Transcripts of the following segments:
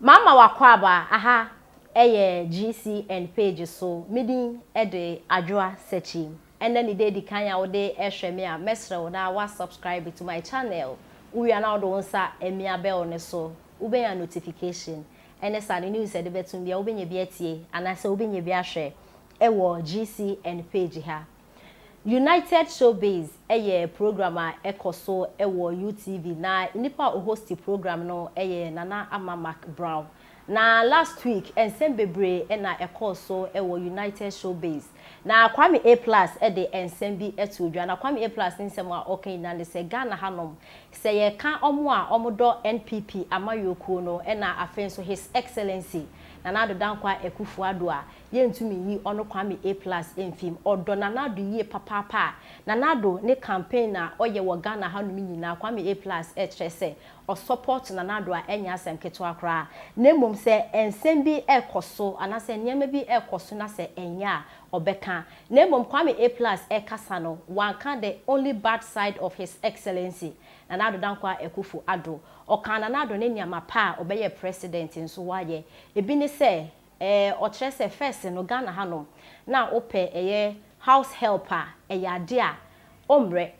Mama w'akwaaba aha yɛ GCN page so me din de Adwoa Sekyi ɛnɛ ne da edi kan a wode rehwɛ me a mɛsrɛ wo na wa subscribe to my channel wo wie a na wode wo nsa amia bell no so wobɛnya notification ɛne saa no news a ɛde bɛtom bia wobɛnya bi atie anaasɛ wobɛnya bi ahwɛ ɛwɔ GCN page ha. United Showbiz yɛ program a ɛkɔ so wɔ UTV na nipa a ɔhosti program no yɛ Nana Ama Mac Brown. Na last week nsɛm bebree na ɛkɔɔ so wɔ United Showbiz. Na Kwame A Plus de nsɛm bi too dwa. Na Kwame A Plus ne nsɛm a ɔka nyinaa ne sɛ Ghana hanom sɛ yɛka wɔn a wɔdɔ NPP amayɔkuo no na afei nso His Excellency Nana Addo Dankwa Akuffo Addo a Yɛntumi nyi ɔno Kwame A plus mfim. Ɔdɔ Nana Addo yie papaapa a Nana Addo ne campaign a ɔyɛ wɔ Ghana hanom nyinaa Kwame A plus kyerɛ sɛ ɔsupport Nana Addo a ɛnyɛ asɛm ketewa koraa. Na mmom sɛ nsɛm bi rekɔ so anaasɛ nneɛma bi rekɔ so na sɛ ɛnyɛ a ɔbɛka. Na mmom Kwame A plus rekasa no wanka the only bad side of his excellency Nana Addo Dankwa Akuffo Addo. Ɔkaa Nana Addo ne nneɛma pa a ɔbɛyɛɛ president nso wayɛ. Ebi ne sɛ Ɛɛ ɔkyerɛ sɛ first no Ghana ha nom na wopɛ ɛyɛ house help a ɛyɛ adeɛ a ɔmmerɛ,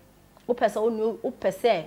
wopɛ sɛ wo ne wopɛ sɛ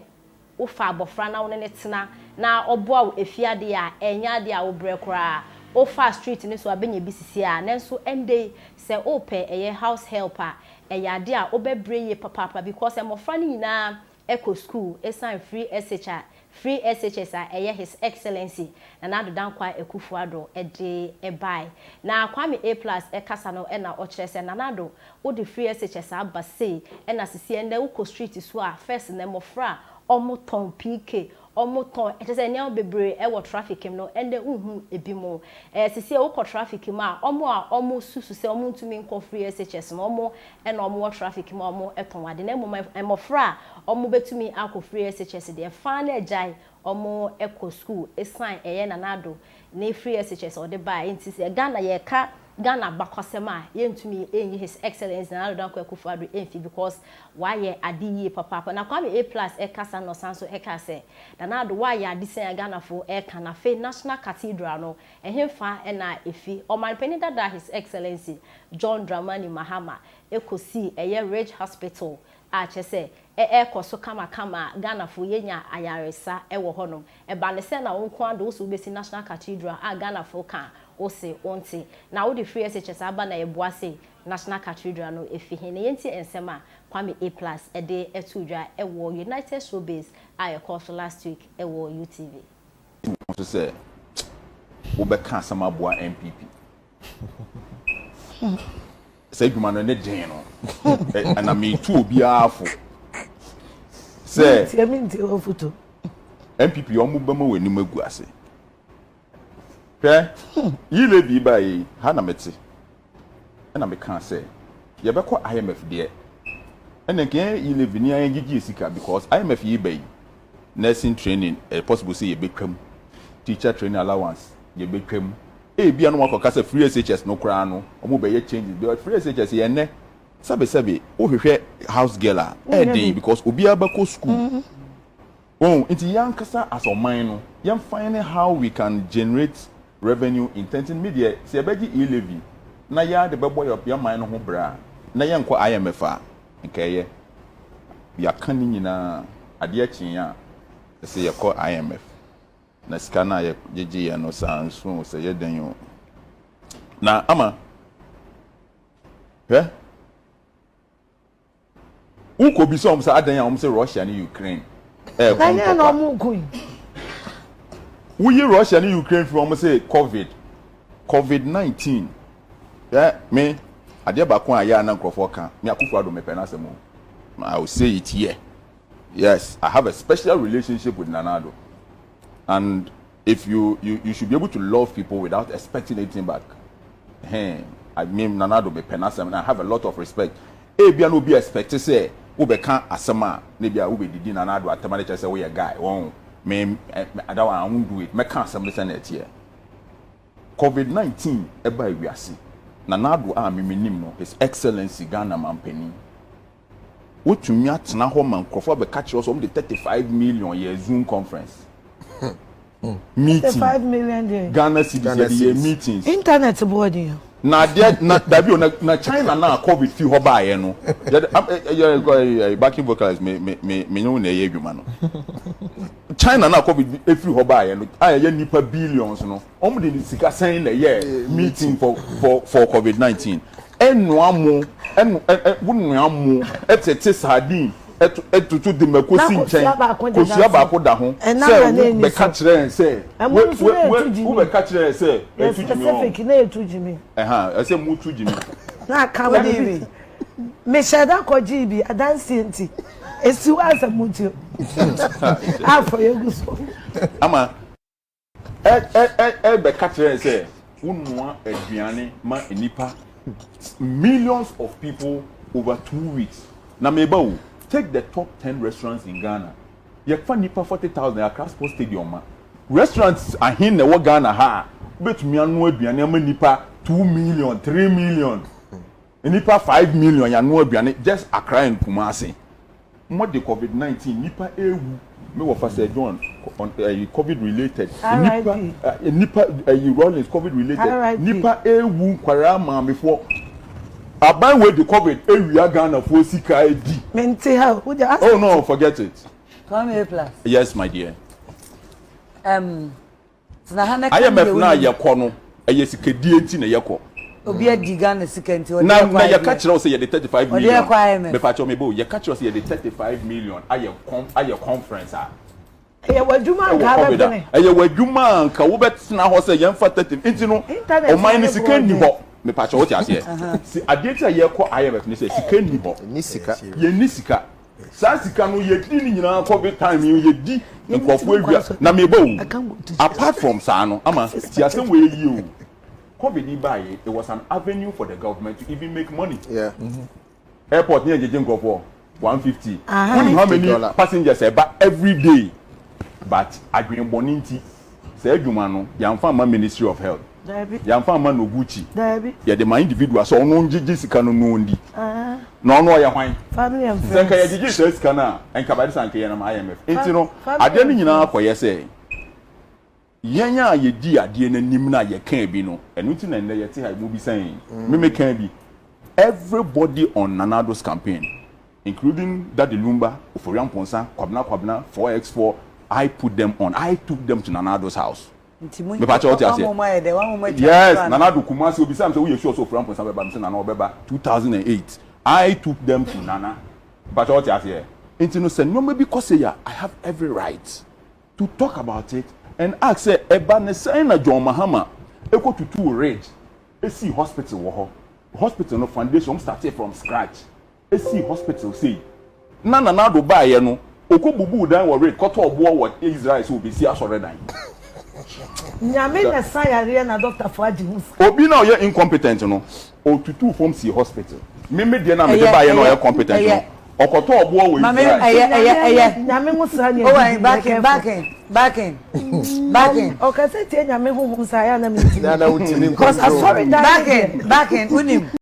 wofa abɔfra na wo ne no tena na ɔboa wo efie adeɛ a ɛnyɛ adeɛ a wobrɛ koraa, wofa street no so a bɛnya bi sisi a, nanso ɛndɛ yi sɛ wopɛ ɛyɛ house help a ɛyɛ adeɛ a wobɛbrɛ yie papaapa because mmɔfra no nyinaa kɔ sukuu esiane free SH a free SHS a ɛyɛ His Excellency Nana Addo Dankwa Akuffo Addo de bae. Na Kwame A Plus kasa no na ɔkyerɛ sɛ Nana Addo wode free SHS aba sei na sisi ɛnnɛ wokɔ street so a first no mmɔfra a wɔtɔn PK wɔtɔn kyerɛ sɛ nneɛma bebree wɔ traffic mu no ɛnnɛ wonhu ebinom. Ɛɛ sisi a wokɔ traffic mu a wɔn a wɔsusu sɛ wɔntumi nkɔ free SHS no wɔn na wɔwɔ traffic mu a wɔtɔn ade na mmom mmɔfra a wɔbɛtumi akɔ free SHS deɛ faa na agyae wɔkɔ sukuu ɛsiane ɛyɛ Nana Addo ne free SHS a ɔde baeɛ nti sɛ Ghana yɛreka Ghana abakɔsɛm a yɛntumi nyi His Excellency Nana Addo Dankwa Akufo Addo mfi because wayɛ ade yie papaapa. Na Kwame A Plus ɛkasa na ɔsan nso ɛkaa sɛ Nana Addo wayɛ ade sɛn a Ghanafoɔ ɛreka na afei National Cathedral no ɛhefa na ɛfi? Ɔmanpanin dada His Excellency John Dramani Mahama kɔsii ɛyɛ Ridge Hospital a kyerɛ sɛ ɛrekɔ so kamakama a Ghanafoɔ yɛnya ayaresa wɔ hɔnom. Ɛba no sɛ na wo nko ara de wo se wobɛsi National Cathedral a Ghanafoɔ ka a wo se wonte. Na wode free SHS aba na yɛboa se National Cathedral no ɛfi he? Na yɛntie nsɛm a Kwame A Plus de too dwa wɔ United Showbiz a ɛkɔɔ so last week wɔ UTV. Wo ho so sɛ wobɛka asɛm aboa NPP. Saa adwuma no ne den no ɛna metu obiara fo sɛ NPP wɔn bɛma wɔn anim agu ase. Hwɛ, yi lady yi baeɛ yi, ha na mete. Ɛna mekaa sɛ, yɛbɛkɔ IMF deɛ. Ɛna nka yɛn yi levy ni yɛn gyegye sika because IMF yi ba yi, nursing training, ɛyɛ possible sɛ yɛbɛtwam. Teacher training allowance, yɛbɛtwam. Ebia na wɔakɔka sɛ free SHS no koraa no, wɔn bɛyɛ changes. Because free SHS yɛ nnɛ, sɛbe sɛbe, wohwehwɛ house girl a, ɛyɛ den because obiara bɛkɔ school. Wohu? Nti yɛn ankasa as ɔman no, yɛn find how we can generate revenue in nti me deɛ, sɛ yɛbɛgye E-levy na yɛn ara de bɛbɔ yɛn man no ho bra a, na yɛnkɔ IMF a, nka ɛyɛ. Yɛaka ne nyinaa, adeɛ kye a, ɛsɛ yɛkɔ IMF. Na sika no a yɛgyegyeeɛ no, saa nso o, sɛ ɛyɛ dɛn o. Na ama, hwɛ. Wokɔ bisa wɔn sɛ adan a wɔn sɛ Russia ne Ukraine ɛɛko ntɔkwa. Woyi Russia ne Ukraine firi wɔn sɛ COVID COVID 19 ɛ me adeɛ baako a yɛ a na nkurɔfoɔ ka me Akufo Addo mepɛ n'asɛm o. I will say it here. Yes, I have a special relationship with Nana Addo and if you you you should be able to love people without expecting anything back. Hey, I mean Nana Addo mepɛ n'asɛm and I have a lot of respect. Ebia na obi expect sɛ wobɛka asɛm a na ebia wobɛdidi Nana Addo atɛm a na kyerɛ sɛ woyɛ guy. Wɔn me that one I won't do it. Mɛka asɛm no sɛnea ɛteɛ. Covid 19 ɛbaa wiase. Nana Addo a me menim no, His Excellency Ghana Mampanin, Wotumi atena hɔ ma nkurɔfoɔ abɛka kyerɛ wo sɛ wɔde 35 million yɛɛ Zoom conference. Meeting. 5 million deɛ. Ghana cedis yɛde yɛ meetings. Internet boɔ den o. Na adeɛ na dabi o na na China na covid fi hɔ baayɛ no yɛde am ɛ ɛ backing vocalist me me me me ne wo na ɛyɛ adwuma no China na covid efiri hɔ baayɛ no a ɛyɛ nipa billions no wɔn de sika sɛn na ɛyɛ meeting for covid 19 ɛnoa mo ɛno ɛ ɛ wo noa mo ɛtete sardine ɛto ɛtoto de mako si nkyɛn kosua baako da ho sɛ wo bɛka kyerɛ yɛn sɛ wo wo wo bɛka kyerɛ yɛn sɛ ɛtu gyimi wɔn specific na etu gyimi ɛhan ɛsɛ mu tu gyimi na aka wɔ bi mehyɛ da kɔ gyi bi adansi nti esi hɔ asɛ mu ti afɔ yɛ gu so ama. Ɛ-ɛ-ɛ-ɛbɛka kyerɛ yɛn sɛ wonoa aduane ma nnipa millions of people over 2 weeks. Na meba o, take the top 10 restaurants in Ghana. Yɛfa nnipa 40,000 Accra Sports Stadium ma. Restaurants ahen na ɛwɔ Ghana ha a wobɛtumi anoa aduane ama nnipa 2 million, 3 million, nnipa 5 million yɛanoa aduane just Accra and Kumasi? Mo de COVID 19 nipa ewu, me wɔ fa sɛ John ɛyi COVID related nipa nipa ɛyi Rawlings COVID related nipa ewu, nkwaraa, maamefoɔ. Aban wei de COVID ewia Ghanafoɔ sika edi. Mente ha o de. Oh no, forget it. Kwame A Plus. Yes, my dear. Tena ha na IMF na yɛkɔ no, ɛyɛ sikadie nti na yɛkɔ. Obi adi Ghana sika nti ɔde na ɛkɔ na IMF. Yɛka kyerɛ wo sɛ yɛde 35 Ɔde million ɛkɔ IMF. Mepakyɛw, mebo yɛka kyerɛ wo sɛ yɛde 35 million ayɛ con ayɛ conference a ɛyɛ w'adwuma ɛwɔ nka COVID a bɛpene. Ɛyɛ w'adwuma a nka wobɛtena hɔ sɛ yɛmfa 30 nti no Internet ɔman no ne sika nni boɔ. Hɔ mepakyɛw, wote aseɛ si adeɛ ti a yɛkɔ IMF ne sɛ sika nni hɔ. Ni sika. Yɛnni sika. Saa sika no yɛdi ne nyinaa COVID time yi, yɛdi nkurɔfoɔ awia na meba o. Apart from saa no, ama ti asɛm wɔ yɛ yie o, COVID yi baayɛ, it was an avenue for the government to even make money. Airport ne yɛ gyegye nkurɔfoɔ 150. Wonim how many $50. passengers ɛba every day? But adwenebɔne nti saa adwuma no yɛamfa ama Ministry of Health. Dabi. Yɛamfa ama Noguchi. Dabi. Yɛde ma individual sɛ ɔno ngyegye sika no no ndi na ɔno ɔyɛ hwan? Family and Sɛ nka friends. yɛgyegye saa sika no a, nka bade sa nka yɛnam IMF nti no Family adeɛ no and nyinaa kɔyɛ sɛ yɛn a yɛdi adeɛ n'anim no a yɛkaa bi no, ɛno nti na nnɛ yɛte ha mu bi sɛn meme kaa bi. Everybody on Nana Addo's campaign, including Daddy Lumba, Ofori Amponsa, Kwabena Kwabena 4x4, I put them on. I took them to Nana Addo's house. Nti mo Mepakyɛ, wote aseɛ? Wɔn mo ayɛ dɛ wɔn mo atwa Yes. nso ana? Nana Addo Kumasi, obisa mi sɛ woyɛ sure sɛ Ofori Amponsa bɛba? Mi sɛ Nana ɔbɛba 2008. I took them to Nana. Mepakyɛ, wote aseɛ? Nti no sɛ nneɛma bi kɔ sɛ ya, I have every right to talk about it and ask sɛ ɛba ne sɛn na John Mahama ekɔ tutu Ridge esi hospital wɔ hɔ, hospital no foundation wɔn started from scratch esi hospital sei, na Nana Addo baayɛ no okɔ bubu dan wɔ Ridge kɔtɔ ɔboɔ wɔ Israel sɛ obesi asɔredan? Nyame na sa yareɛ na dɔktafoɔ agye ho sika. Obi na ɔyɛ incompetent no otutu fam si hospital. Mímí deɛ na mede baayɛ na ɔyɛ competent no ɔkɔtɔ ɔboɔ wɔ Maame, Israel. ɛyɛ Nyame ho sra ne o wɛ backing backing backing backing. Ɔkasa tie Nyame honhom saa yɛ anam ntimi Na na wotumi because control. asɔre dan backing backing unim.